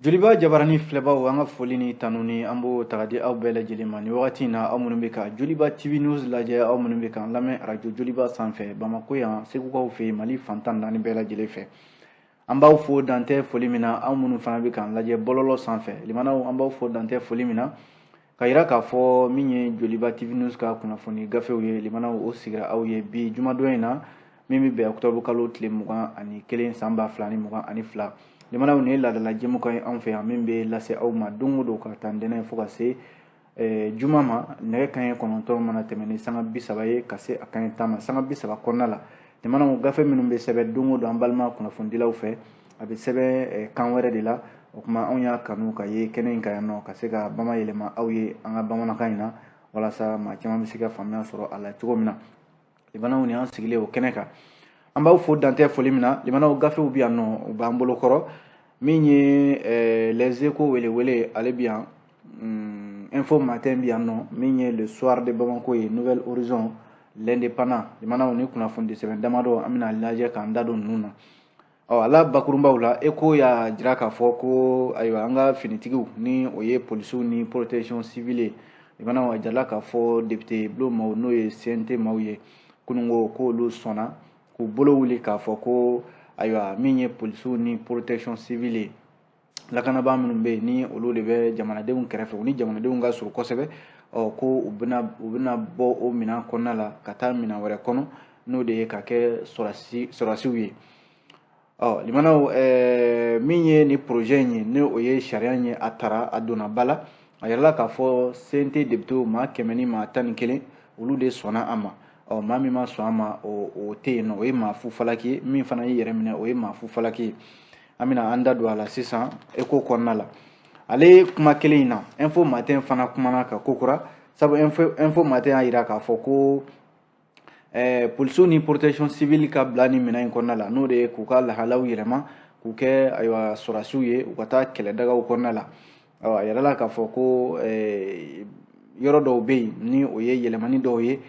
Joliba jabarani filɛbaw, an ka foli ni tanuni, an b'o ta ka di aw bɛɛ lajɛlen ma nin wagati in na. Aw minnu bɛ ka Joliba TV News lajɛ, aw minnu bɛ k'an lamɛn arajo Joliba sanfɛ Bamako yan, Segukaw fɛ yen, Mali fan 14 bɛɛ lajɛlen fɛ, an b'aw fo dantɛ foli min na. Aw minnu fana bɛ k'an lajɛ bɔlɔlɔ sanfɛ, limanaw, an b'aw fo dantɛ foli min na, ka yira k'a fɔ min ye Joliba TV News ka kunnafoni gafew ye, limanaw, o sigira aw ye bi jumadon in na, min bɛ bɛn octobre kalo tile 21 san 2022. Limanaw, nin ye laadala jɛmukan ye anw fɛ yan, min bɛ lase aw ma don o don ka taa ntɛnɛn fo ka se juma ma, nɛgɛ kanɲɛ 9 mana tɛmɛ ni sanga 30 ye ka se a kanɲɛ 10 ma, sanga 30 kɔnɔna la. Limanaw, gafe minnu bɛ sɛbɛn don o don an balima kunnafonidilaw fɛ, a bɛ sɛbɛn kan wɛrɛ de la. O tuma anw y'a kanu ka ye kɛnɛ in kan yan nɔ, ka se ka bama yɛlɛma aw ye an ka bamanankan in na, walasa maa caman bɛ se ka faamuya sɔrɔ a la cogo min na. Limanaw, ni an sigilen o kɛnɛ kan, an b'aw fo dantɛ foli min na. Limanaw, gafew bɛ yan nɔ, u b'an bolo kɔrɔ. Min ye Les Échos welewele, ale bɛ yan. Info Matin bɛ yan nɔ. Min ye Le Soir de Bamako ye, Nouvel Horizon, L'Indépendant. Limanaw, ni kunnafoni sɛbɛn damadɔ, an bɛna lajɛ k'an da don ninnu na. Ɔ, a la bakurunbaw la, Écho y'a jira k'a fɔ ko ayiwa, an ka finitigiw, ni o ye polisiw ni protection civile ye, limanaw, a jirala k'a fɔ député bulon maaw, n'o ye CNT maaw ye, kununko k'olu sɔnna k'u bolo wuli k'a fɔ ko ayiwa, min ye polisiw ni protection civile ye, lakanabaa minnu bɛ yen, ni olu de bɛ jamanadenw kɛrɛfɛ, u ni jamanadenw ka surun kosɛbɛ, ɔ, ko u bɛna bɔ o minɛn kɔnɔna la ka taa minɛn wɛrɛ kɔnɔ, n'o de ye ka kɛ sɔrɔdasiw ye. Ɔ, limanaw, min ye ni projet in ye, ni o ye sariya in ye, a tara, a donna ba la. A yirala k'a fɔ CNT député maa 111, olu de sɔnna a ma. Ɔ, maa min ma sɔn a ma, o tɛ yen nɔ, o ye maa fufalaki ye. Min fana y'i yɛrɛ minɛ, o ye maa fufalaki ye. An bɛna an da don a la sisan Écho kɔnɔna la. Ale kuma kelen in na, Info Matin fana kumana ka ko kura, sabu Info Matin y'a jira k'a fɔ ko polisiw ni protection civile ka bila ni minɛn in kɔnɔna la, n'o de ye k'u ka lahalaw yɛlɛma k'u kɛ ayiwa sɔrɔdasiw ye, u ka taa kɛlɛdagaw kɔnɔna la. A yɛrɛ k'a fɔ ko yɔrɔ dɔw bɛ yen, ni o ye yɛlɛmani dɔw ye,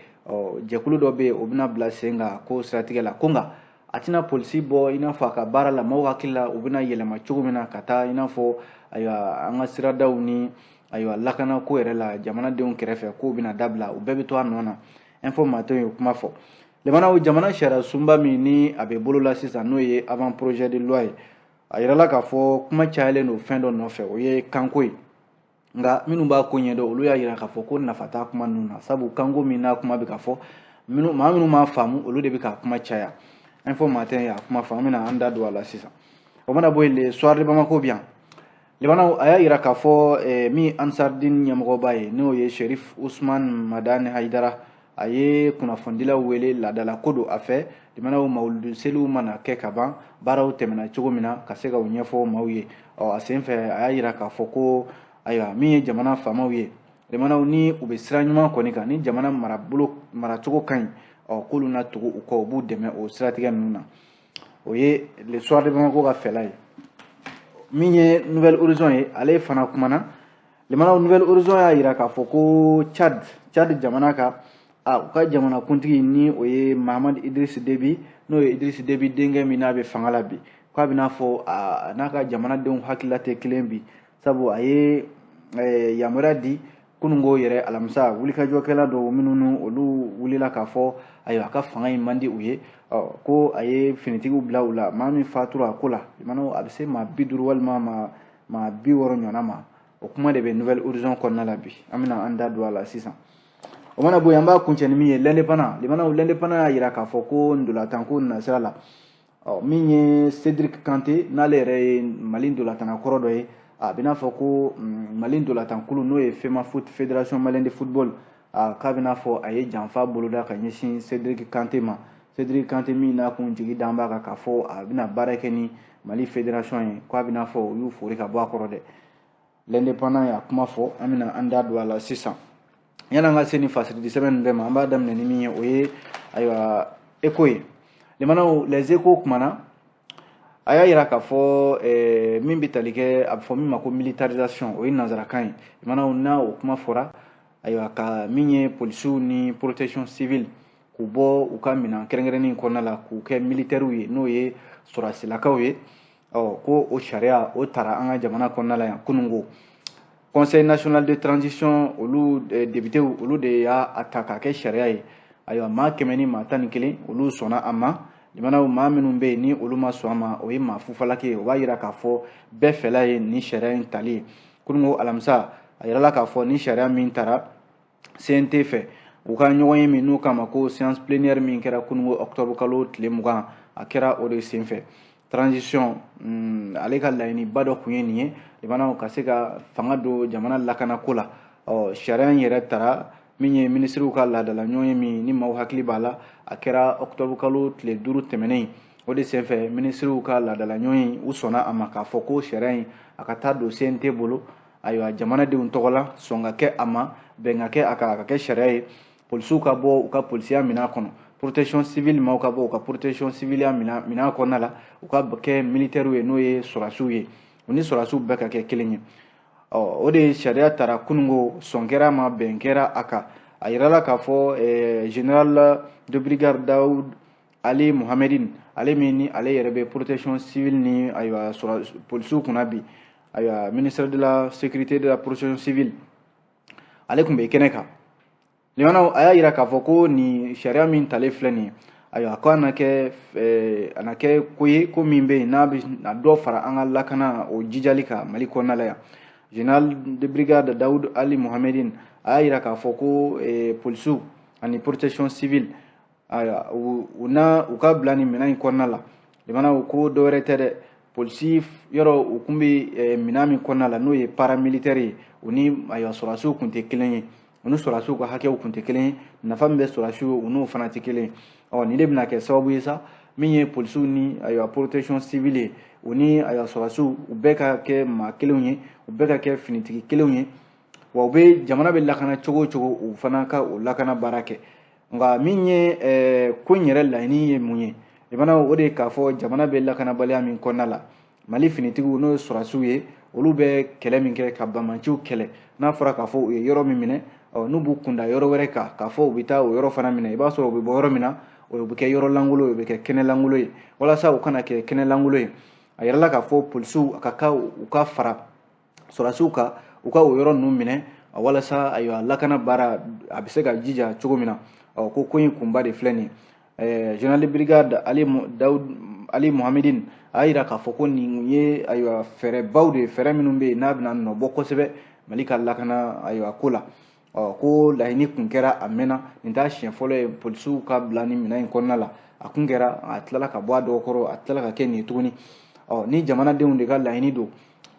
jɛkulu dɔ bɛ yen, o bɛna bila sen kan ko siratigɛ la, ko nka a tɛna polisi bɔ i n'a fɔ a ka baara la, maaw hakili la u bɛna yɛlɛma cogo min na ka taa i n'a fɔ ayiwa an ka siradaw ni ayiwa lakanako yɛrɛ la jamanadenw kɛrɛfɛ, k'o bɛna dabila, u bɛɛ bɛ to a nɔ na. Info Matin ye kuma fɔ. Limanaw, jamana sariya sunba min ni a bɛ bolo la sisan, n'o ye avant projet de loi ye, a yirala k'a fɔ kuma cayalen don fɛn dɔ nɔfɛ, o ye kanko ye. Nka minnu b'a ko ɲɛdɔn, olu y'a yira k'a fɔ ko nafa t'a kuma ninnu na, sabu kanko min n'a kuma bɛ ka fɔ, minnu maa minnu m'a faamu, olu de bɛ k'a kuma caya. Info Matin y'a kuma fɔ, an bɛna an da don a la sisan. O mana bɔ yen, Le Soir de Bamako bi yan. Limanaw, a y'a yira k'a fɔ min Ansardine ɲɛmɔgɔba ye, n'o ye Sherif Usman Madani Hayidara, a ye kunnafonidilaw wele, laadala ko don a fɛ. Limanaw, mawuludu seliw mana kɛ ka ban, baaraw tɛmɛna cogo min na, ka se ka o ɲɛfɔ maaw ye. Ɔ, a sen fɛ, a y'a yira k'a fɔ ko ayiwa, min ye jamana faamaw ye, limanaw, ni u bɛ sira ɲuman kɔni kan, ni jamana marabolo maracogo ka ɲi, ɔ, k'olu na tugu u kɔ, u b'u dɛmɛ o siratigɛ ninnu na. O ye Le Soir de Bamako ka fɛla ye. Min ye Nouvel Horizon ye, ale fana kumana. Limanaw, Nouvel Horizon y'a yira k'a fɔ ko Tchad jamana ka a u ka jamana kuntigi, ni o ye Mahamad Idriss Déby, n'o ye Idriss Déby denkɛ min n'a bɛ fanga la bi, k'a bɛna fɔ a n'a ka jamanadenw hakilila tɛ kelen bi, sabu a ye yamaruya di kununko yɛrɛ alamisa, wulikajɔkɛla dɔw minnu olu wulila k'a fɔ ayiwa, a ka fanga in man di u ye, ɔ, ko a ye finitigiw bila u la. Maa min fatura a ko la, a bɛ se maa 50 walima maa 60 ɲɔgɔnna ma. O kuma de bɛ Nouvel Horizon kɔnɔna la bi, an bɛna an da don a la sisan. O mana bɔ yen, an b'a kuncɛ ni min ye, L'Indépendant. Limanaw, L'Indépendant y'a jira k'a fɔ ko ndolantan ko nasira la, ɔ, min ye Cédric Kanté, n'ale yɛrɛ ye Mali ndolantanna kɔrɔ dɔ ye, a bɛ n'a fɔ ko Mali ndolantankulu, n'o ye FEMAFOOT, Fédération malienne de football, a k'a bɛ n'a fɔ a ye janfa boloda ka ɲɛsin Cédric Kanté ma. Cédric Kanté min n'a kun jigi dan b'a kan k'a fɔ a bɛna baara kɛ ni Mali fédération ye, k'a bɛ n'a fɔ u y'u fori ka bɔ a kɔrɔ dɛ. L'Indépendant y'a kuma fɔ, an bɛna an da don a la sisan. Yan'an ka se ni fasiridi sɛbɛn ninnu bɛɛ ma, an b'a daminɛ ni min ye, o ye ayiwa Écho ye. Limanaw, Les Échos kumana, a y'a yira k'a fɔ min bɛ tali kɛ, a bɛ fɔ min ma ko militarisation, o ye nanzarakan ye. Limanaw, n'a o kuma fɔra, ayiwa, ka min ye polisiw ni protection civile k'u bɔ u ka minɛn kɛrɛnkɛrɛnnen kɔnɔna la k'u kɛ militaires ye, n'o ye sɔrɔdasilakaw ye. Ɔ ko o sariya o tara an ka jamana kɔnɔna la yan kununko. Conseil national de transition olu députés, olu de y'a ta k'a kɛ sariya ye. Ayiwa, maa 111 olu sɔnna a ma. Limanaw, maa minnu bɛ yen ni olu ma sɔn a ma, o ye maa fufalaki ye. O b'a yira k'a fɔ bɛɛ fɛla ye nin sariya in tali ye. Kununko alamisa, a yirala k'a fɔ ni sariya min tara CNT fɛ, u ka ɲɔgɔn ye min n'u k'a ma ko séance plénière min kɛra kununko octobre kalo tile 20, a kɛra o de senfɛ. Transition ale ka laɲiniba dɔ kun ye nin ye, limanaw, ka se ka fanga don jamana lakanako la. Ɔ sariya in yɛrɛ tara min ye minisiriw ka laadala ɲɔgɔn ye min ni maaw hakili b'a la, a kɛra octobre kalo tile 5 tɛmɛnen. O de senfɛ, minisiriw ka laadala ɲɔgɔn ye, u sɔnna a ma k'a fɔ ko sariya in a ka taa don CNT bolo. Ayiwa, jamanadenw tɔgɔ la, sɔn ka kɛ a ma, bɛn ka kɛ a kan, a ka kɛ sariya ye. Polisiw ka bɔ u ka polisiya minɛn kɔnɔ, protection civile maaw ka bɔ u ka protection civile minɛn kɔnɔna la, u ka kɛ militaires ye, n'o ye sɔrɔdasiw ye, u ni sɔrɔdasiw bɛɛ ka kɛ kelen ye. Ɔ o de sariya tara kununko, sɔn kɛra a ma, bɛn kɛra a kan. A yirala k'a fɔ général de brigade Daoud Ali Mohamedine, ale min ni ale yɛrɛ bɛ protection civile ni ayiwa polisiw kunna bi, ayiwa ministre de la Sécurité, de la Protection civile, ale tun bɛ kɛnɛ kan. Limanaw, a y'a yira k'a fɔ ko nin sariya min talen filɛ nin ye, ayiwa, ko a na kɛ ko ye, ko min bɛ yen n'a bɛ na dɔ fara an ka lakana o jijali kan Mali kɔnɔna la yan. Général de brigade Daoud Ali Mohamedine a y'a yira k'a fɔ ko polisiw ani protection civile, ayiwa, u na u ka bila nin minɛn in kɔnɔna la. Limanaw, ko dɔ wɛrɛ tɛ dɛ, polisi yɔrɔ u kun bɛ minɛn min kɔnɔna la, n'o ye paramilitaire ye, o ni ayiwa sɔrɔdasiw kun tɛ kelen ye, u ni sɔrɔdasiw ka hakɛw kun tɛ kelen ye, nafa min bɛ sɔrɔdasiw u n'o fana tɛ kelen ye. Ɔ nin de bɛna kɛ sababu ye sa, min ye polisiw ni ayiwa protection civile ye, o ni ayiwa sɔrɔdasiw, u bɛɛ ka kɛ maa kelenw ye, u bɛɛ ka kɛ finitigi kelenw ye. Wa u bɛ jamana bɛ lakana cogo o cogo, u fana ka o lakana baara kɛ. Nka min ye ko in yɛrɛ laɲini ye mun ye, limanaw, o de ye k'a fɔ jamana bɛ lakanabaliya min kɔnɔna la, Mali finitigiw, n'o ye sɔrɔdasiw ye, olu bɛ kɛlɛ min kɛ ka banbaanciw kɛlɛ, n'a fɔra k'a fɔ u ye yɔrɔ min minɛ, ɔ n'u b'u kunda yɔrɔ wɛrɛ kan k'a fɔ u bɛ taa o yɔrɔ fana minɛ, i b'a sɔrɔ u bɛ bɔ yɔrɔ min na, o bɛ kɛ yɔrɔ lankolon ye, o bɛ kɛ kɛnɛ lankolon ye. Walasa u kana kɛ kɛnɛ lankolon ye, a yirala k'a fɔ polisiw a ka kan u ka fara sɔrɔdasiw kan, u ka o yɔrɔ ninnu minɛ, walasa ayiwa lakana baara a bɛ se ka jija cogo min na. Ɔ ko in kunba de filɛ nin ye. Général de brigade Ali Daoud Ali Mohamedine a y'a yira k'a fɔ ko nin ye ayiwa fɛɛrɛbaw de ye, fɛɛrɛ minnu bɛ yen n'a bɛna nɔ bɔ kosɛbɛ Mali ka lakana ayiwa ko la. Ɔ ko laɲini kun kɛra a mɛnna, nin t'a siɲɛ fɔlɔ ye polisiw ka bila nin minɛn in kɔnɔna la. A kun kɛra, a tilala ka bɔ a dɔw kɔrɔ, a tilala ka kɛ nin ye tuguni. Ɔ ni jamanadenw de ka laɲini don,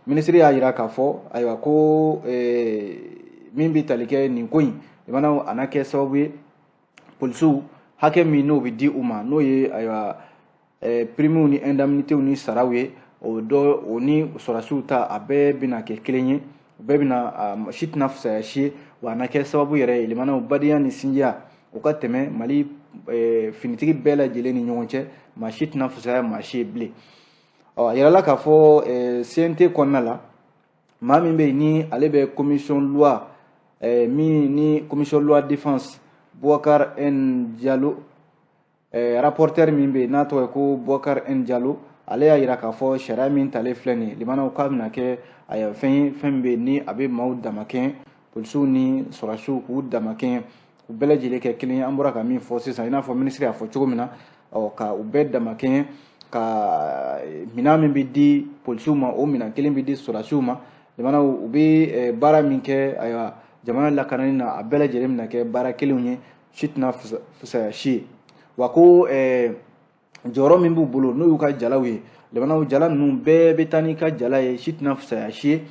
minisiri y'a yira k'a fɔ ayiwa ko min bɛ tali kɛ nin ko in, limanaw, a na kɛ sababu ye polisiw hakɛ min n'o bɛ di u ma, n'o ye ayiwa primew ni indemnitéw ni saraw ye, o dɔ o ni sɔrɔdasiw ta, a bɛɛ bɛna kɛ kelen ye, u bɛɛ bɛna, si tɛna fisaya si ye. Wa a na kɛ sababu yɛrɛ ye, limanaw, badenya ni sinjiya o ka tɛmɛ Mali finitigi bɛɛ lajɛlen ni ɲɔgɔn cɛ, maa si tɛna fisaya maa si ye bilen. Ɔ a yirala k'a fɔ CNT kɔnɔna la, maa min bɛ yen ni ale bɛ commission loi min ni commission loi défense, Boubacar N Diallo, rapporteur min bɛ yen n'a tɔgɔ ye ko Boubacar N Diallo, ale y'a yira k'a fɔ sariya min talen filɛ nin ye, limanaw, k'a bɛna kɛ ayiwa fɛn ye, fɛn min bɛ yen ni a bɛ maaw damakɛɲɛ, polisiw ni sɔrɔdasiw k'u damakɛɲɛ, k'u bɛɛ lajɛlen kɛ kelen ye. An bɔra ka min fɔ sisan, i n'a fɔ minisiri y'a fɔ cogo min na, ɔ ka u bɛɛ damakɛɲɛ, ka minɛn min bɛ di polisiw ma, o minɛn kelen bɛ di sɔrɔdasiw ma. Limanaw, u bɛ baara min kɛ ayiwa jamana lakanani na, a bɛɛ lajɛlen bɛna kɛ baara kelenw ye, si tɛna fisaya si ye. Wa ko jɔyɔrɔ min b'u bolo, n'o y'u ka jalaw ye, limanaw, jala ninnu bɛɛ bɛ taa n'i ka jala ye, si tɛna fisaya si ye.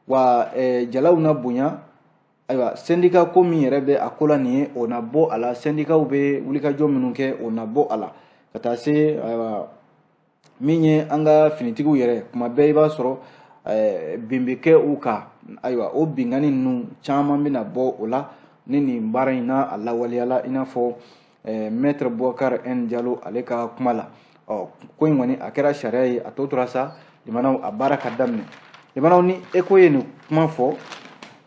Wa jalaw na bonya. Ayiwa, syndicat ko min yɛrɛ bɛ a ko la nin ye, o na bɔ a la. Syndicatw bɛ wulikajɔ minnu kɛ, o na bɔ a la, ka taa se ayiwa min ye an ka finitigiw yɛrɛ, kuma bɛɛ i b'a sɔrɔ bin bɛ kɛ u kan. Ayiwa, o binkanni ninnu caman bɛna bɔ o la ni nin baara in n'a a lawaleyala, i n'a fɔ maître Boubacar N Diallo ale ka kuma la. Ɔ ko in kɔni a kɛra sariya ye, a tɔ tora sa, limanaw, a baara ka daminɛ. Limanaw, ni Eko ye nin kuma fɔ,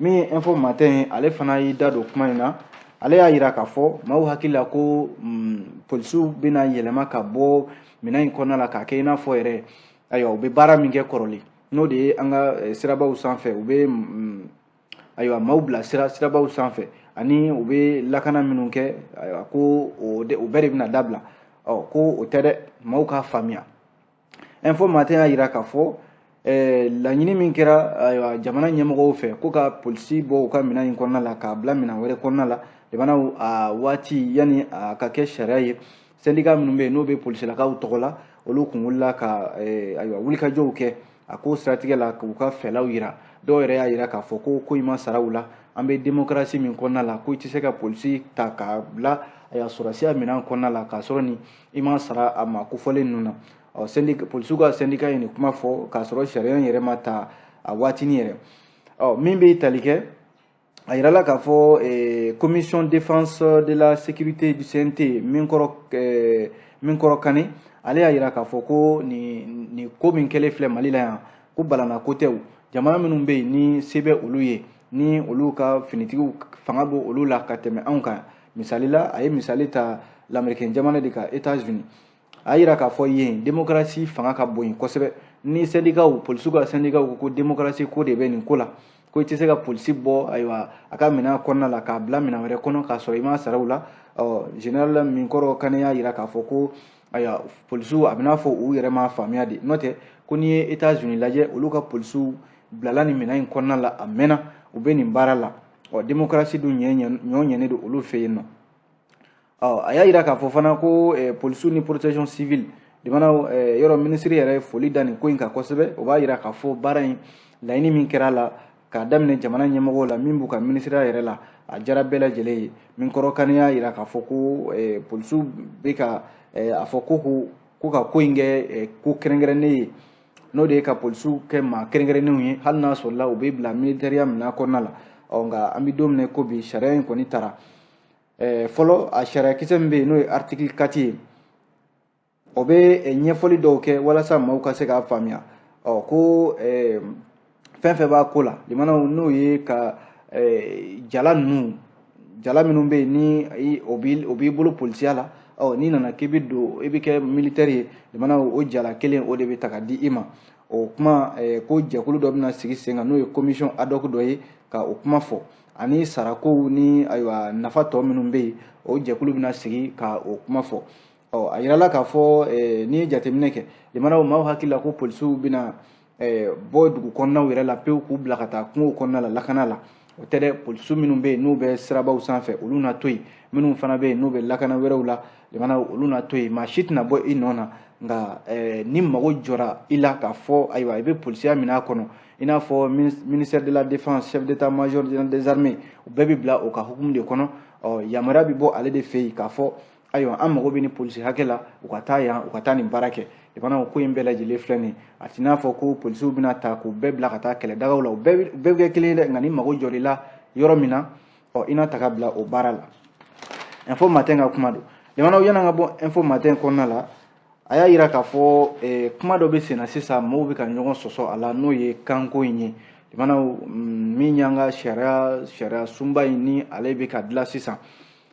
min ye Info Matin ye, ale fana y'i da don kuma in na. Ale y'a yira k'a fɔ maaw hakili la ko polisiw bɛna yɛlɛma ka bɔ minɛn in kɔnɔna la k'a kɛ i n'a fɔ yɛrɛ Ayiwa, u bɛ baara min kɛ kɔrɔlen, n'o de ye an ka sirabaw sanfɛ, u bɛ ayiwa maaw bilasira sirabaw sanfɛ ani u bɛ lakana minnu kɛ, ayiwa, ko o bɛɛ de bɛna dabila. Ɔ, ko o tɛ dɛ, maaw k'a faamuya. Info Matin y'a jira k'a fɔ laɲini min kɛra, ayiwa, jamana ɲɛmɔgɔw fɛ ko ka polisi bɔ u ka minɛn in kɔnɔna la k'a bila minɛn wɛrɛ kɔnɔna la, jamanaw a waati yanni a ka kɛ sariya ye, syndicat minnu bɛ yen n'o bɛ polisilakaw tɔgɔ la, olu kun wulila ka ayiwa wulikajɔw kɛ a ko siratigɛ la k'u ka fɛlaw yira. Dɔw yɛrɛ y'a yira k'a fɔ ko ko in ma sara u la. An bɛ démocratie min kɔnɔna la, ko i tɛ se ka polisi ta k'a bila, ayiwa, sɔrɔdasiya minɛn kɔnɔna la k'a sɔrɔ ni i ma sara a ma kofɔlen ninnu na. Ɔ, syndicat, polisiw ka syndicat ye nin kuma fɔ k'a sɔrɔ sariya in yɛrɛ ma ta a waatinin yɛrɛ. Ɔ, min bɛ tali kɛ, a yirala k'a fɔ commission défense de la sécurité du CNT, min kɔrɔ Kane, ale y'a yira k'a fɔ ko nin ko min kɛlen filɛ Mali la yan, ko balana ko tɛ. O jamana minnu bɛ yen ni se bɛ olu ye, ni olu ka finitigiw fanga bɛ olu la ka tɛmɛ anw kan, misali la, a ye misali ta lamɛrikɛn jamana de kan, États-Unis. A yira k'a fɔ yen démocratie fanga ka bon yen kosɛbɛ. Ni syndicats, polisiw ka syndicats ko ko démocratie ko de bɛ nin ko la, ko i tɛ se ka polisi bɔ, ayiwa, a ka minɛn kɔnɔna la k'a bila minɛn wɛrɛ kɔnɔ k'a sɔrɔ i ma sara u la. Ɔ, général min kɔrɔ Kane y'a yira k'a fɔ ko, ayiwa, polisiw a bɛ n'a fɔ u yɛrɛ m'a faamuya de. N'o tɛ, ko n'i ye États-Unis lajɛ, olu ka polisiw bilala nin minɛn in kɔnɔna la, a mɛnna u bɛ nin baara la. Ɔ, démocratie dun ɲɛ ɲɔ ɲɛnen don olu fɛ yen nɔ. Ɔ, a y'a yira k'a fɔ fana ko polisiw ni protection civile jamanaw yɔrɔ minisiri yɛrɛ ye foli da nin ko in kan kosɛbɛ. O b'a yira k'a fɔ baara in laɲini min kɛra a la k'a daminɛ jamana ɲɛmɔgɔw la, min b'u ka minisiriya yɛrɛ la, a diyara bɛɛ lajɛlen ye. Min kɔrɔ Kane y'a yira k'a fɔ ko polisiw bɛ ka a fɔ ko ka ko in kɛ ko kɛrɛnkɛrɛnnen ye, n'o de ye ka polisiw kɛ maa kɛrɛnkɛrɛnnenw ye, hali n'a sɔrɔla u bɛ bila militɛriya minɛn kɔnɔna la. Ɔ, nka an bɛ don min na ko bi, sariya in kɔni taara fɔlɔ. A sariya kisɛ min bɛ yen, n'o ye article 4 ye, o bɛ ɲɛfɔli dɔw kɛ walasa maaw ka se k'a faamuya. Ɔ, ko fɛn fɛn b'a ko la, limanaw, n'o ye ka jala ninnu, jala minnu bɛ yen ni o b'i bolo polisiya la, ɔ, n'i nana k'i bɛ don, i bɛ kɛ militaire ye, limanaw, o jala kelen o de bɛ ta ka di i ma. O kuma ko jɛkulu dɔ bɛna sigi sen kan, n'o ye commission ad hoc dɔ ye, ka o kuma fɔ ani sarakow ni, ayiwa, nafa tɔ minnu bɛ yen, o jɛkulu bɛna sigi ka o kuma fɔ. Ɔ, a yirala k'a fɔ n'i ye jateminɛ kɛ, limanaw, maaw hakili la ko polisiw bɛna bɔ dugu kɔnɔnaw yɛrɛ la pewu k'u bila ka taa kungow kɔnɔna la lakana la, o tɛ dɛ. Polisiw minnu bɛ yen n'u bɛ sirabaw sanfɛ, olu na to yen. Minnu fana bɛ yen n'u bɛ lakana wɛrɛw la, limanaw, olu na to yen. Maa si tɛna bɔ i nɔ na. Nka ni mago jɔra i la k'a fɔ, ayiwa, i bɛ polisiya minɛ a kɔnɔ, i n'a fɔ ministère de la défense, chef d'état-major des armées, u bɛɛ bɛ bila o ka hukumu de kɔnɔ. Ɔ, yamaruya bɛ bɔ ale de fɛ yen k'a fɔ, ayiwa, an mago bɛ ni polisi hakɛ la, u ka taa yan, u ka taa nin baara kɛ. Limanaw, ko in bɛɛ lajɛlen filɛ nin ye, a t'i n'a fɔ ko polisiw bɛna ta k'u bɛɛ bila ka taa kɛlɛdagaw la. U bɛɛ bɛ kɛ kelen ye dɛ. Nka ni mago jɔr'i la yɔrɔ min na, ɔ, i n'a ta ka bila o baara la. Info Matin ka kuma don. Limanaw, yan'an ka bɔ Info Matin kɔnɔna la, a y'a yira k'a fɔ kuma dɔ bɛ sen na sisan, maaw bɛ ka ɲɔgɔn sɔsɔ a la, n'o ye kanko in ye. Limanaw, min y'an ka sariya sunba in ni ale bɛ ka dilan sisan,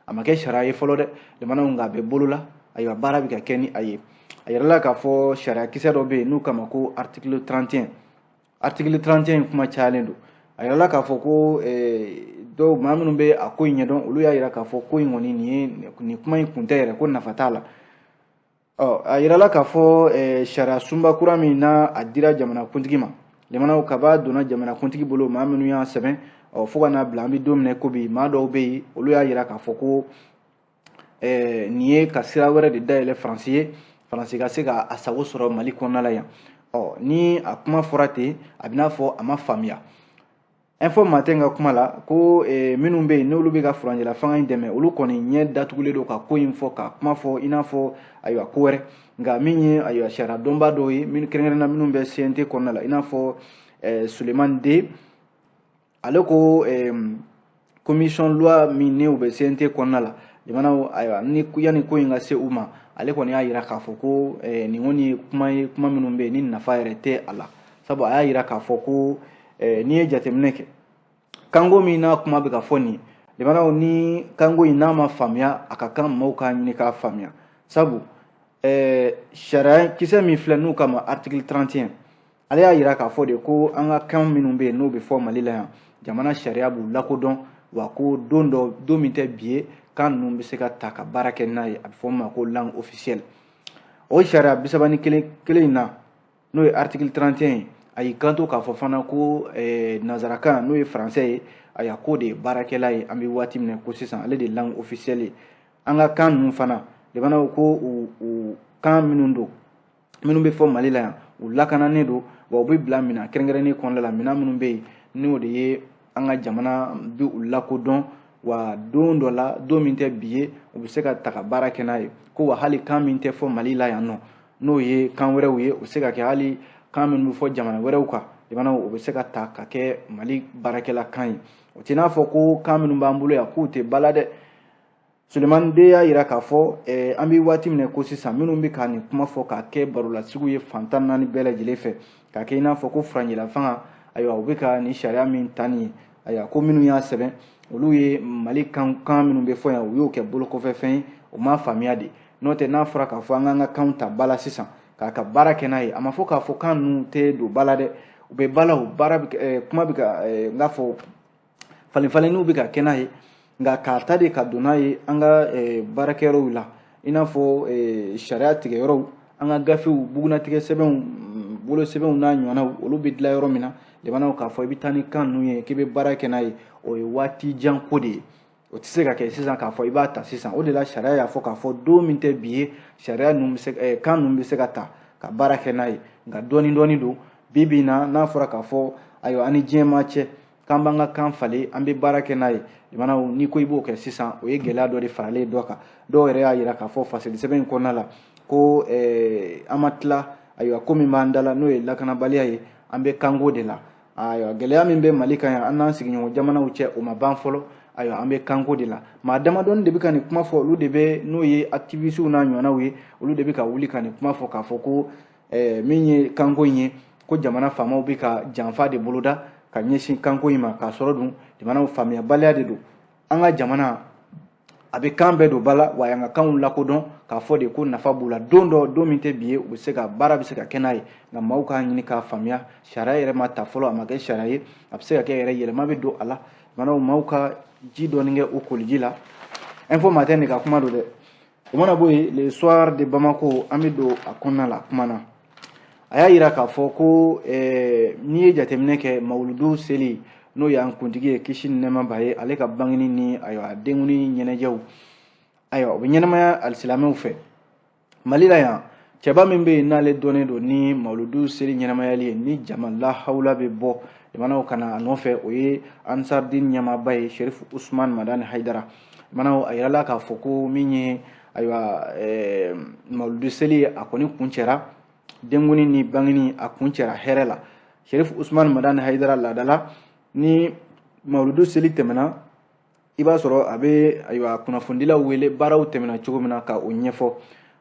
a ma kɛ sariya ye fɔlɔ dɛ, limanaw, nka a bɛ bolo la. Ayiwa, baara bɛ ka kɛ ni a ye. A yirala k'a fɔ sariya kisɛ dɔ bɛ yen n'u kama ko article 31. Article 31 in kuma cayalen don. A yirala k'a fɔ ko dɔw, maa minnu bɛ a ko in ɲɛdɔn, olu y'a yira k'a fɔ ko in kɔni nin ye nin kuma in kun tɛ yɛrɛ, ko nafa t'a la. Ɔ, a yirala k'a fɔ sariya sunba kura min n'a a dira jamanakuntigi ma, limanaw, kaba donna jamanakuntigi bolo, maa minnu y'a sɛbɛn, ɔ, fo ka n'a bila an bɛ don min na ko bi, maa dɔw bɛ yen, olu y'a yira k'a fɔ ko nin ye ka sira wɛrɛ de dayɛlɛ Faransi ye, Faransi ka se ka a sago sɔrɔ Mali kɔnɔna la yan. Ɔ, ni a kuma fɔra ten, a bɛ n'a fɔ a ma faamuya. Info Matin ka kuma la, ko minnu bɛ yen n'olu bɛ ka furancɛla fanga in dɛmɛ, olu kɔni ɲɛ datugulen don ka ko in fɔ, ka kuma fɔ i n'a fɔ, ayiwa, ko wɛrɛ. Nka min ye, ayiwa, sariya dɔnba dɔw ye, minnu kɛrɛnkɛrɛnnenya minnu bɛ CNT kɔnɔna la, i n'a fɔ Sulemani Den, ale ko commission loi min ni u bɛ CNT kɔnɔna la, jamanaw, ayiwa, ni yanni ko in ka se u ma, ale kɔni y'a yira k'a fɔ ko nin kɔni ye kuma ye, kuma minnu bɛ yen ni nafa yɛrɛ tɛ a la. Sabu a y'a yira k'a fɔ ko n'i ye jateminɛ kɛ, kanko min n'a kuma bɛ ka fɔ nin ye, limanaw, ni kanko in n'a ma faamuya, a ka kan maaw k'a ɲini k'a faamuya. Sabu Sariya kisɛ min filɛ n'u k'a ma article 31, ale y'a yira k'a fɔ de ko an ka kan minnu bɛ yen n'o bɛ fɔ Mali la yan, jamana sariya b'u lakodɔn, wa ko don dɔ, don min tɛ bi ye, kan ninnu bɛ se ka ta ka baara kɛ n'a ye, a bɛ fɔ min ma ko langue officielle. O sariya 31 kelen in na, n'o ye article 31 ye, a y'i kanto k'a fɔ fana ko nanzarakan, n'o ye français ye, ayiwa, k'o de ye baarakɛla ye an bɛ waati min na ko sisan, ale de ye langue officielle ye. An ka kan ninnu fana, jamanaw ko u kan minnu don, minnu bɛ fɔ Mali la yan, u lakananen don, wa u bɛ bila minɛn kɛrɛnkɛrɛnnen kɔnɔna la, minɛn minnu bɛ yen n'o de ye an ka jamana bɛ u lakodɔn, wa don dɔ la, don min tɛ bi ye, u bɛ se ka ta ka baara kɛ n'a ye. Ko wa hali kan min tɛ fɔ Mali la yan nɔ, n'o ye kan wɛrɛw ye, o bɛ se ka kɛ hali kan minnu bɛ fɔ jamana wɛrɛw kan, jamanaw, o bɛ se ka ta ka kɛ Mali baarakɛla kan ye. O tɛ n'a fɔ ko kan minnu b'an bolo yan k'u tɛ ba la dɛ. Sulemani den y'a yira k'a fɔ an bɛ waati min na ko sisan, minnu bɛ ka nin kuma fɔ k'a kɛ barolasigiw ye fan 14 bɛɛ lajɛlen fɛ, k'a kɛ i n'a fɔ ko furancɛla fanga, ayiwa, u bɛ ka nin sariya min ta nin ye, ayiwa, ko minnu y'a sɛbɛn, olu ye Mali kan minnu bɛ fɔ yan, u y'o kɛ bolokɔfɛfɛn ye, o m'a faamuya de. N'o tɛ, n'a fɔra k'a fɔ an k'an ka kanw ta ba la sisan k'a ka baara kɛ n'a ye, a ma fɔ k'a fɔ kan ninnu tɛ don ba la dɛ. U bɛ ba la, o baara bɛ kuma bɛ ka n k'a fɔ falen falenniw bɛ ka kɛ n'a ye, nka k'a ta de ka don n'a ye an ka baarakɛyɔrɔw la, i n'a fɔ sariya tigɛyɔrɔw, an ka gafew, bugunatigɛ sɛbɛnw, bolosɛbɛnw n'a ɲɔgɔnnaw, olu bɛ dilan yɔrɔ min na, jamanaw, k'a fɔ i bɛ taa ni kan ninnu ye k'i bɛ baara kɛ n'a ye, o ye waati jan ko de ye. O tɛ se ka kɛ sisan k'a fɔ i b'a ta sisan. O de la sariya y'a fɔ k'a fɔ don min tɛ bi ye, sariya ninnu bɛ se, kan ninnu bɛ se ka ta ka baara kɛ n'a ye, nka dɔɔni dɔɔni don. Bi bi in na, n'a fɔra k'a fɔ ayiwa, an ni diɲɛ ma cɛ k'an b'an ka kan falen, an bɛ baara kɛ n'a ye, jamanaw, n'i ko i b'o kɛ sisan, o ye gɛlɛya dɔ de faralen dɔ kan. Dɔw yɛrɛ y'a yira k'a fɔ fasiri sɛbɛn in kɔnɔna la ko an ma tila, ayiwa, ko min b'an da la, n'o ye lakanabaliya ye, an bɛ kanko de la. Ayiwa, gɛlɛya min bɛ Mali kan yan, an n'an sigiɲɔgɔn jamanaw cɛ, o ma ban fɔlɔ. Ayiwa, an bɛ kanko de la. Maa damadɔni de bɛ ka nin kuma fɔ, olu de bɛ, n'o ye activistes n'a ɲɔgɔnnaw ye, olu de bɛ ka wuli ka nin kuma fɔ k'a fɔ ko min ye kanko in ye, ko jamana faamaw bɛ ka janfa de boloda ka ɲɛsin kanko in ma, k'a sɔrɔ dun jamanaw faamuyabaliya de don. An ka jamana a bɛ kan bɛɛ don ba la, wa y'an ka kanw lakodɔn k'a fɔ de ko nafa b'u la, don dɔ, don min tɛ bi ye, u bɛ se ka baara bɛ se ka kɛ n'a ye. Nka maaw k'a ɲini k'a faamuya, sariya yɛrɛ ma ta fɔlɔ, a ma kɛ sariya ye, a bɛ se ka kɛ yɛrɛ yɛlɛma bɛ don a la. Jamanaw, maaw ka ji dɔɔni kɛ u koliji la. Info Matin de ka kuma don dɛ. O mana bɔ yen, Le Soir de Bamako, an bɛ don a kɔnɔna la kuma na. A y'a yira k'a fɔ ko n'i ye jateminɛ kɛ, mawuludu seli, n'o y'an kuntigi ye, kisi ni nɛɛma b'a ye, ale ka bangeni ni ayiwa denkundi ɲɛnajɛw, ayiwa, o bɛ ɲɛnamaya alisilamɛw fɛ Mali la yan. Cɛba min bɛ yen n'ale dɔnnen don ni mawuludu seli ɲɛnamayali ye, ni jama lahawula bɛ bɔ jamanaw ka na a nɔfɛ, o ye Ansardin ɲɛmaaba ye, Sherif Usman Madani Haidara. Jamanaw, a yirala k'a fɔ ko min ye, ayiwa, mawuludu seli, a kɔni kuncɛra, denkundi ni bangeni, a kuncɛra hɛrɛ la. Sherif Usman Madani Haidara, laadala ni mawuludu seli tɛmɛna, i b'a sɔrɔ a bɛ, ayiwa, kunnafonidilaw wele, baaraw tɛmɛna cogo min na, ka o ɲɛfɔ.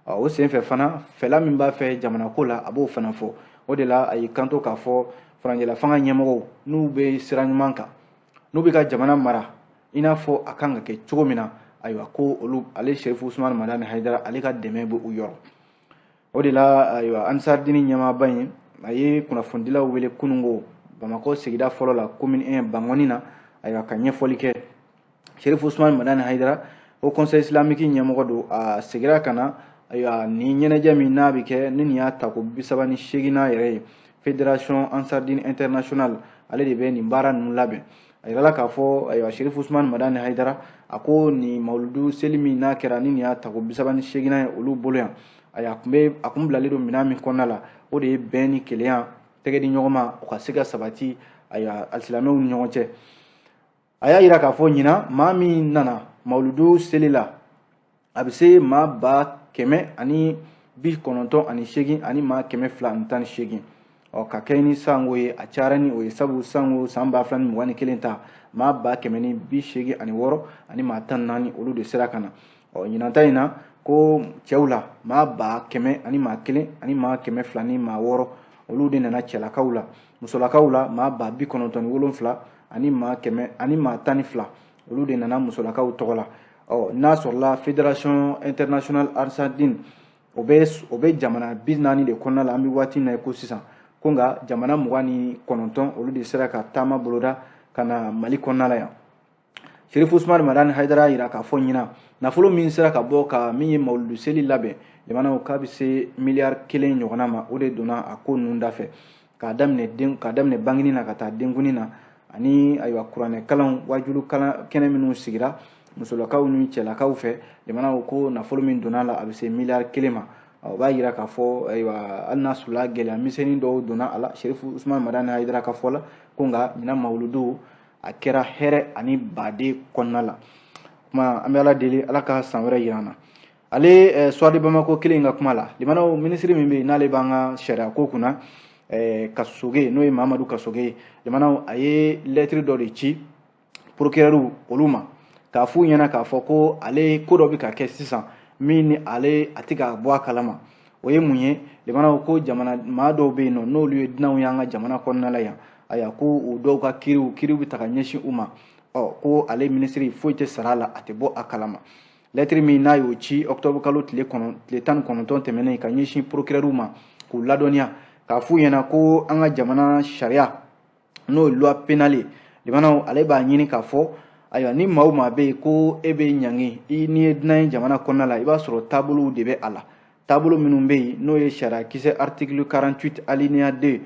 O senfɛ fana, fɛla min b'a fɛ jamana ko la, a b'o fana fɔ. O de la a y'i kanto k'a fɔ furancɛla fanga ɲɛmɔgɔw, n'u bɛ sira ɲuman kan, n'u bɛ ka jamana mara i n'a fɔ a kan ka kɛ cogo min na, ayiwa, ko olu, ale Sherif Usman Madani Haidara, ale ka dɛmɛ bɛ u yɔrɔ. O de la, ayiwa, Ansardini ɲɛmaaba in, a ye kunnafonidilaw wele kununko Bamakɔ sigida fɔlɔ la, commune 1, Bangɔni na, ayiwa, ka ɲɛfɔli kɛ. Sherif Usman Madani Haidara, Haut Conseil islamique ɲɛmɔgɔ don, a seginna ka na, ayiwa, ni ɲɛnajɛ min n'a bɛ kɛ ni nin y'a tako 38nan yɛrɛ ye, Fédération Ansardine Internationale, ale de bɛ nin baara ninnu labɛn. A yirala k'a fɔ, ayiwa, Sherif Usman Madani Haidara, a ko nin mawuludu seli min n'a kɛra ni nin y'a tako 38nan ye olu bolo yan, ayiwa, a kun bɛ, a kun bilalen don minɛn min kɔnɔna la, o de ye bɛn ni kelenya, tɛgɛ di ɲɔgɔn ma, o ka se ka sabati, ayiwa, alisilamɛw ni ɲɔgɔn cɛ. A y'a yira k'a fɔ ɲinan, maa min nana mawuludu seli la, a bɛ se maa 198,218. Ɔ, ka kɛ ni sango ye, a cayara ni o ye, sabu sango san 2021 ta, maa 186,014, olu de sera ka na. Ɔ, ɲinan ta in na, ko cɛw la, maa 101,206, olu de nana cɛlakaw la. Musolakaw la, maa 97,112, olu de nana musolakaw tɔgɔ la. Ɔ, n'a sɔrɔla Fédération Internationale Ansardine O bɛ jamana 40 de kɔnɔna la an bɛ waati min na ko sisan, ko nka jamana 29, olu de sera ka taama boloda ka na Mali kɔnɔna la yan. Serifu Usumani Madani Hayidara yira k'a fɔ ɲinan, nafolo min sera ka bɔ ka min ye mawuludu seli labɛn, jamanaw k'a bɛ se miliyari 1 ɲɔgɔnna ma, o de donna a ko ninnu da fɛ, k'a daminɛ den, k'a daminɛ bangini na ka taa denkuni na, ani ayiwa kuranɛ kalanw, wajulu kalan kɛnɛ minnu sigira musolakaw ni cɛlakaw fɛ. Jamanaw ko nafolo min donna la, a bɛ se miliyari 1 ma. O b'a yira k'a fɔ ayiwa, hali n'a sɔrɔla gɛlɛya misɛnnin dɔw donna a la, Serifu Usumani Madani Hayidara ka fɔ la, ko nka ɲinan mawuludu a kɛra hɛrɛ ani baden kɔnɔna la. Kuma an bɛ Ala deli, Ala ka san wɛrɛ yira an na. Ale Soir de Bamako kelen in ka kuma la, limanaw, minisiri min bɛ yen n'ale b'an ka sariya ko kunna, Kasoge, n'o ye Mamadu Kasoge ye, limanaw, a ye lɛtiri dɔ de ci procureur olu ma k'a f'u ɲɛna k'a fɔ ko ale ko dɔ bɛ ka kɛ sisan min ni ale a tɛ ka bɔ a kalama. O ye mun ye? Limanaw, ko jamana maa dɔw bɛ yen nɔ, n'olu ye dunanw ye an ka jamana kɔnɔna la yan, ayiwa, ko u dɔw ka kiiriw bɛ ta ka ɲɛsin u ma. Ɔ ko ale minisiri foyi tɛ sara a la, a tɛ bɔ a kalama. Lɛtiri min n'a y'o ci octobre kalo tile 19 tɛmɛnen ka ɲɛsin procureur ma k'u ladɔnniya, k'a f'u ɲɛna ko an ka jamana sariya, n'o ye loi pénale ye, limanaw, ale b'a ɲini k'a fɔ ayiwa, ni maa o maa bɛ yen ko e bɛ ɲangi i n'i ye dunan ye jamana kɔnɔna la, i b'a sɔrɔ taabolow de bɛ a la, taabolo minnu bɛ yen, n'o ye sariya kisɛ article 48 alinéa 2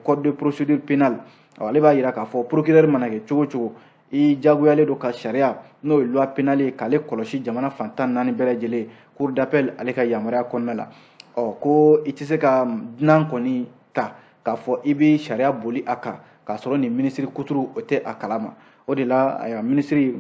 code de procédure pénale. Ale b'a yira k'a fɔ procureur mana kɛ cogo o cogo, i jagoyalen don ka sariya, n'o ye loi pénale ye, k'ale kɔlɔsi jamana fan 14 bɛɛ lajɛlen, cour d'appel ale ka yamaruya kɔnɔna la. Ɔ ko i tɛ se ka dunan kɔni ta k'a fɔ i bɛ sariya boli a kan k'a sɔrɔ nin minisiri kuturu o tɛ a kalama. O de la, ayiwa, minisiri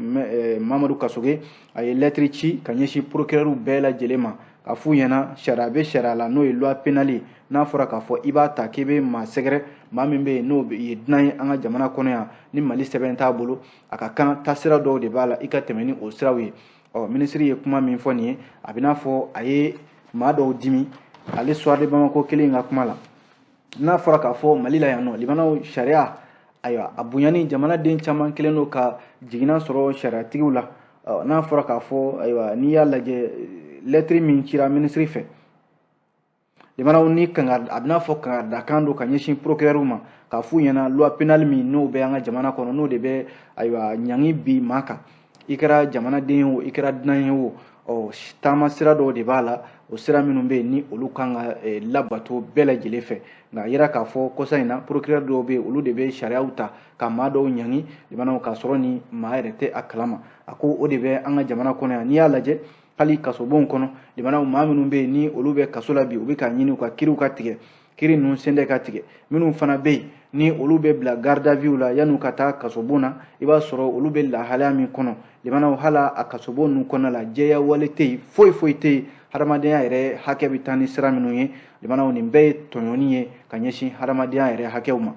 Mamadu Kasoge a ye lɛtiri ci ka ɲɛsin procureur bɛɛ lajɛlen ma k'a f'u ɲɛna sariya bɛ sariya la, n'o ye loi pénale ye. N'a fɔra k'a fɔ i b'a ta k'i bɛ maa sɛgɛrɛ, maa min bɛ yen n'o ye dunan ye an ka jamana kɔnɔ yan, ni Mali sɛbɛn t'a bolo, a ka kan taasira dɔw de b'a la, i ka tɛmɛ ni o siraw ye. Ɔ minisiri ye kuma min fɔ nin ye, a bɛ n'a fɔ a ye maa dɔw dimi. Ale Soir de Bamako kelen in ka kuma la, n'a fɔra k'a fɔ Mali la yan nɔ, limanaw, sariya, ayiwa, a bonyani jamanaden caman kelen don ka jiginna sɔrɔ sariyatigiw la. N'a fɔra k'a fɔ ayiwa, n'i y'a lajɛ lɛtiri min cira minisiri fɛ, limanaw, ni kanga a bɛna fɔ kangaridakan don ka ɲɛsin procureur ma k'a f'u ɲɛna loi pénale min n'o bɛ an ka jamana kɔnɔ, n'o de bɛ ayiwa ɲangi bi maa kan, i kɛra jamanaden ye o, i kɛra dunan ye o, ɔ taama sira dɔw de b'a la, o sira minnu bɛ yen ni olu kan ka labato bɛɛ lajɛlen fɛ. Nka a yira k'a fɔ kɔsa in na, procureur dɔw bɛ yen, olu de bɛ sariyaw ta ka maa dɔw ɲangi, limanaw, k'a sɔrɔ ni maa yɛrɛ tɛ a kalama. A ko o de bɛ an ka jamana kɔnɔ yan. N'i y'a lajɛ hali kasobonw kɔnɔ, limanaw, maa minnu bɛ yen ni olu bɛ kaso la bi, u bɛ k'a ɲini u ka kiriw ka tigɛ, kiri ninnu sen tɛ ka tigɛ. Minnu fana bɛ yen ni olu bɛ bila garde à vue la yan'u ka taa kasobon na, i b'a sɔrɔ olu bɛ lahalaya min kɔnɔ, limanaw, hali a kasobon ninnu kɔnɔna la, jɛya wale tɛ yen, foyi foyi tɛ yen. Hadamadenya yɛrɛ hakɛ bɛ taa ni sira minnu ye, limanaw, nin bɛɛ ye tɔɲɔni ye ka ɲɛsin hadamadenya yɛrɛ hakɛw ma.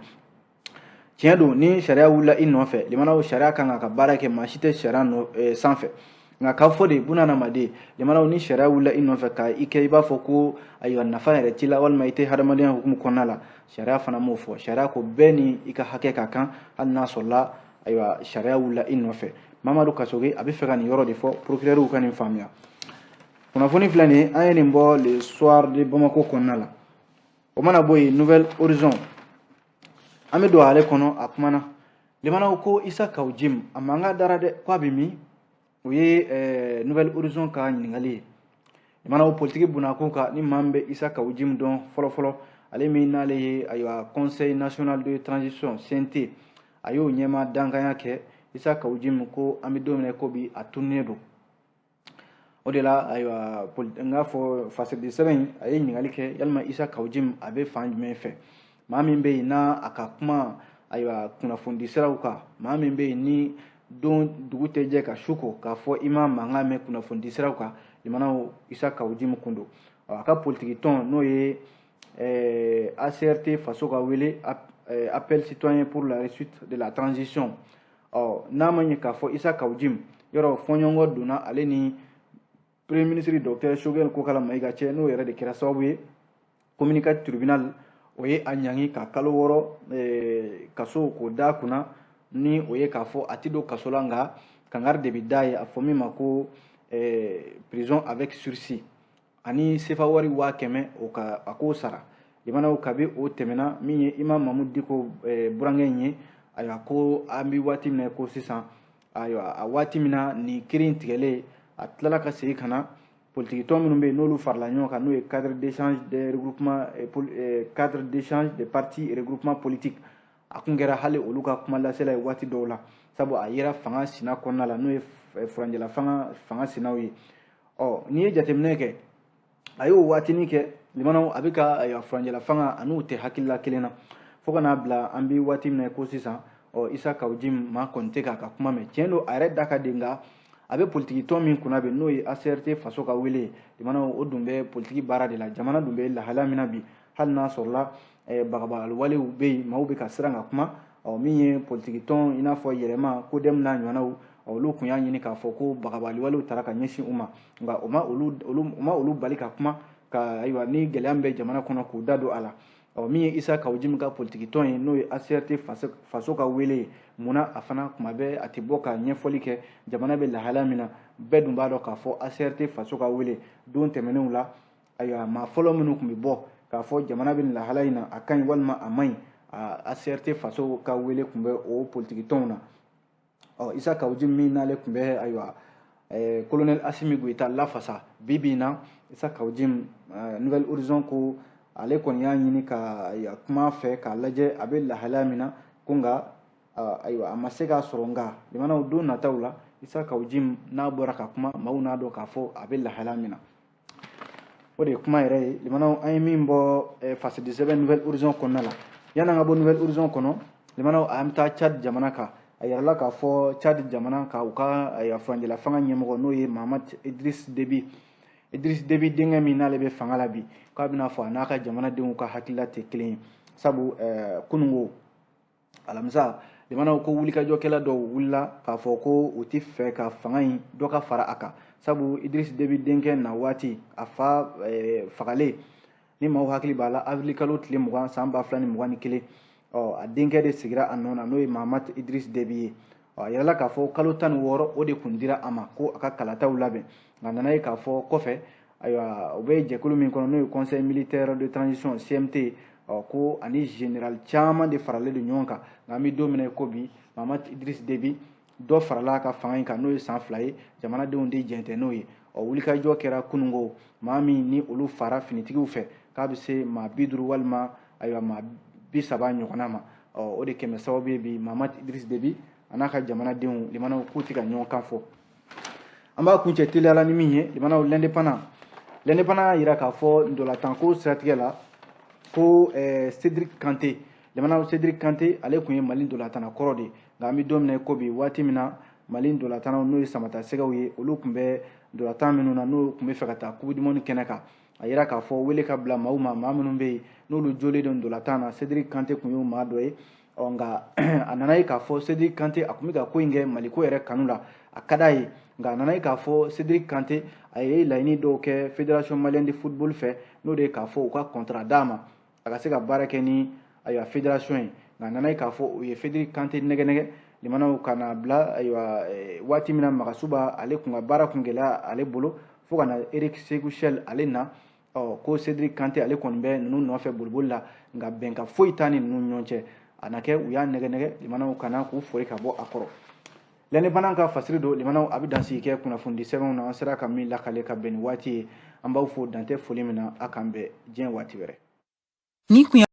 Tiɲɛ don, ni sariya wulila i nɔfɛ, limanaw, sariya kan ka baara kɛ, maa si tɛ sariya sanfɛ. Nka k'a fɔ de buna hadamaden, limanaw, ni sariya wulila i nɔfɛ ka i kɛ i b'a fɔ ko ayiwa, nafa yɛrɛ t'i la walima i tɛ hadamadenya hukumu kɔnɔna la, sariya fana m'o fɔ. Sariya ko bɛɛ ni i ka hakɛ ka kan, hali n'a sɔrɔla ayiwa sariya wulila i nɔfɛ. Mamadu Kasoge a bɛ fɛ ka nin yɔrɔ de fɔ procureur ka nin faamuya. Kunnafoni filɛ nin ye, an ye nin bɔ Le Soir de Bamako kɔnɔna la. O mana bɔ yen, Nouvel Horizon, an bɛ don ale kɔnɔ. A kumana, limanaw, ko Isa Kaw Jim a mankan dara dɛ, ko a bɛ min? O ye Nouvel Horizon ka ɲininkali ye. Limanaw, politiki bunakun kan, ni maa min bɛ Isa Kaw Jim dɔn fɔlɔ-fɔlɔ, ale min n'ale ye ayiwa Conseil national de transition, CNT, a y'o ɲɛma dankanya kɛ. Isa Kaw Jim ko an bɛ don min na ko bi, a tununnen don. O de la, ayiwa, n k'a fɔ fasiridi sɛbɛn in a ye ɲininkali kɛ yalima Isa Kaw Jim a bɛ fan jumɛn fɛ? Maa min bɛ yen n'a a ka kuma ayiwa kunnafonidi siraw kan, maa min bɛ yen ni don dugu tɛ jɛ ka su ko k'a fɔ i ma mankan mɛn kunnafonidi siraw kan, limanaw, Isa Kaw Jim kun don. A ka politiki tɔn, n'o ye ACRT Faso ka wele, Appel citoyen pour la réussite de la transition, ɔ n'a ma ɲɛ k'a fɔ Isa Kaw Jim yɔrɔ fɔɲɔgɔnkɔ donna ale ni premier ministre docteur Choguel Kokala Maïga cɛ, n'o yɛrɛ de kɛra sababu ye commune 4 tribunal o ye a ɲangi ka kalo 6 kaso k'o da kunna, ni o ye k'a fɔ a ti don kaso la, nka kangari de bɛ da ye, a fɔ min ma ko prison avec sursis. ani sefa wari 100 000, o ka a k'o sara. Limanaw, kabi o tɛmɛna, min ye Imam Mamudu Diko burankɛ in ye, ayiwa, ko an bɛ waati min na ko sisan, ayiwa, a waati min na nin kiiri in tigɛlen, a tilala ka segin ka na politiki tɔn minnu bɛ yen, n'olu farala ɲɔgɔn kan, n'o ye cadre d'échange des regroupements, cadre d'échange des partis et regroupements politiques, a kun kɛra hali olu ka kuma lasela ye waati dɔw la, sabu a yera fanga sina kɔnɔna la, n'o ye furancɛla fanga sinaw ye. Ɔ, n'i ye jateminɛ kɛ, a y'o waatinin kɛ, limanaw, a bɛ ka, ayiwa, furancɛla fanga an'u tɛ hakilila kelen na, fo ka n'a bila an bɛ waati min na ko sisan. Ɔ, Isa Kawu Jim, maa kɔni tɛ k'a ka kuma mɛn. Tiɲɛ don, a yɛrɛ da ka di, nka a bɛ politiki tɔn min kunna bi, n'o ye ACRT Faso ka wele ye, limanaw, o dun bɛ politiki baara de la. Jamana dun bɛ lahalaya min na bi, hali n'a sɔrɔla bagabagali walew bɛ yen, maaw bɛ ka siran ka kuma. Ɔ, min ye politiki tɔn i n'a fɔ Yɛlɛma, CODEM n'a ɲɔgɔnnaw, olu tun y'a ɲini k'a fɔ ko bagabagali walew taara ka ɲɛsin u ma, nka o ma olu bali ka kuma ka, ayiwa, ni gɛlɛya min bɛ jamana kɔnɔ, k'u da don a la. Ɔ, min ye Isa Kawu Jim ka politiki tɔn ye, n'o ye ACRT Faso ka wele ye, munna a fana kuma bɛɛ a tɛ bɔ ka ɲɛfɔli kɛ jamana bɛ lahalaya min na? Bɛɛ dun b'a dɔn k'a fɔ ACRT Faso ka wele, don tɛmɛnenw la, ayiwa, maa fɔlɔ minnu tun bɛ bɔ k'a fɔ jamana bɛ nin lahalaya in na, a ka ɲi walima a man ɲi, ACRT Faso ka wele tun bɛ o politiki tɔnw na. Ɔ, Isa Kawu Jim min n'ale tun bɛ, ayiwa, colonel Asimi Goyita lafasa, bi bi in na, Isa Kawu Jim, Nouvel Horizon ko ale kɔni y'a ɲini ka kuma fɛ k'a lajɛ a bɛ lahalaya min na ko, nka ayiwa, a ma se k'a sɔrɔ. Nka limanaw, don nataw la, Isa Kawu Jim n'a bɔra ka kuma, maaw n'a dɔn k'a fɔ a bɛ lahalaya min na. O de ye kuma yɛrɛ ye. Limanaw, an ye min bɔ fasidi sɛbɛn Nouvel Horizon kɔnɔna la, yan'an ka bɔ Nouvel Horizon kɔnɔ, limanaw, an bɛ taa Tchad jamana kan. A yirala k'a fɔ Tchad jamana kan, u ka, ayiwa, furancɛla fanga ɲɛmɔgɔ, n'o ye Mahamat Idriss Déby, Idriss Déby denkɛ min n'ale bɛ fanga la bi, k'a bɛna fɔ a n'a ka jamanadenw ka hakilila tɛ kelen ye, sabu kununko alamisa, limanaw, ko wulikajɔkɛla dɔw wulila k'a fɔ ko u ti fɛ ka fanga in dɔ ka fara a kan, sabu Idriss Déby denkɛ na waati, a fa fagalen, ni maaw hakili b'a la, avril kalo tile 20 san 2021, ɔ, a denkɛ de sigira a nɔ na, n'o ye Mahamat Idriss Déby ye. Ɔ, a yirala k'a fɔ kalo 16 o de kun dira a ma ko a ka kalataw labɛn, nka nana ye k'a fɔ kɔfɛ, ayiwa, u bɛ jɛkulu min kɔnɔ, n'o ye Conseil militaire de transition, CMT, ɔ, ko ani général caman de faralen don ɲɔgɔn kan. Nka an bɛ don min na i ko bi, Mahamat Idriss Déby dɔ farala a ka fanga in kan, n'o ye san 2 ye. Jamanadenw de jɛn tɛ n'o ye. Ɔ, wulikajɔ kɛra kununko, maa min ni olu fara finitigiw fɛ, k'a bɛ se maa 50 walima, ayiwa, maa 30 ɲɔgɔnna ma. Ɔ, o de kɛmɛ sababu ye bi, Mahamat Idriss Déby a n'a ka jamanadenw, limanaw, k'u tɛ ka ɲɔgɔn kan fɔ. An b'a kuncɛ teliya ni min ye, limanaw, L'Indépendant. L'Indépendant y'a yira k'a fɔ ndolantanko siratigɛ la ko Cédric Kanté, limanaw, Cédric Kanté, ale tun ye Mali ndolantanna kɔrɔ de ye. Nka an bɛ don min na i ko bi, waati min na Mali ndolantannaw, n'o ye Samata Sɛgɛw ye, olu tun bɛ ndolantan minnu na, n'u tun bɛ fɛ ka taa Coupe du monde kɛnɛ kan, a yira k'a fɔ wele ka bila maaw ma, maa minnu bɛ yen n'olu jolen don ndolantan na, Cédric Kanté tun y'o maa dɔ ye. Ɔ, nka a nana ye k'a fɔ Cédric Kanté, a tun bɛ ka ko in kɛ Maliko yɛrɛ kanu la, a ka d'a ye. Nka a nana ye k'a fɔ Cédric Kanté, a ye laɲini dɔw kɛ Fédération malienne de football fɛ, n'o de ye k'a fɔ u ka contrat d'a ma, a ka se ka baara kɛ ni, ayiwa, fédération ye. Nka a nana ye k'a fɔ u ye Cédric Kanté nɛgɛ nɛgɛ, limanaw, ka na bila, ayiwa, waati min na Magasuba ale kun ka baara kun gɛlɛya ale bolo, fo ka na Eric Sekou Chelle ale na. Ɔ, ko Cédric Kanté, ale kɔni bɛ ninnu nɔfɛ boliboli la, nka bɛnkan foyi t'a ni ninnu ɲɔgɔn cɛ. A na kɛ u y'a nɛgɛ nɛgɛ, limanaw, ka na k'u fori ka bɔ a kɔrɔ. L'Indépendant ka fasiri don. Limanaw, a bɛ dansigi kɛ kunnafonidi sɛbɛnw na, an sera ka min lakale ka bɛn ni waati ye. An b'aw fo dantɛ foli min na. A k'an bɛn diɲɛ waati wɛrɛ. Ni kun.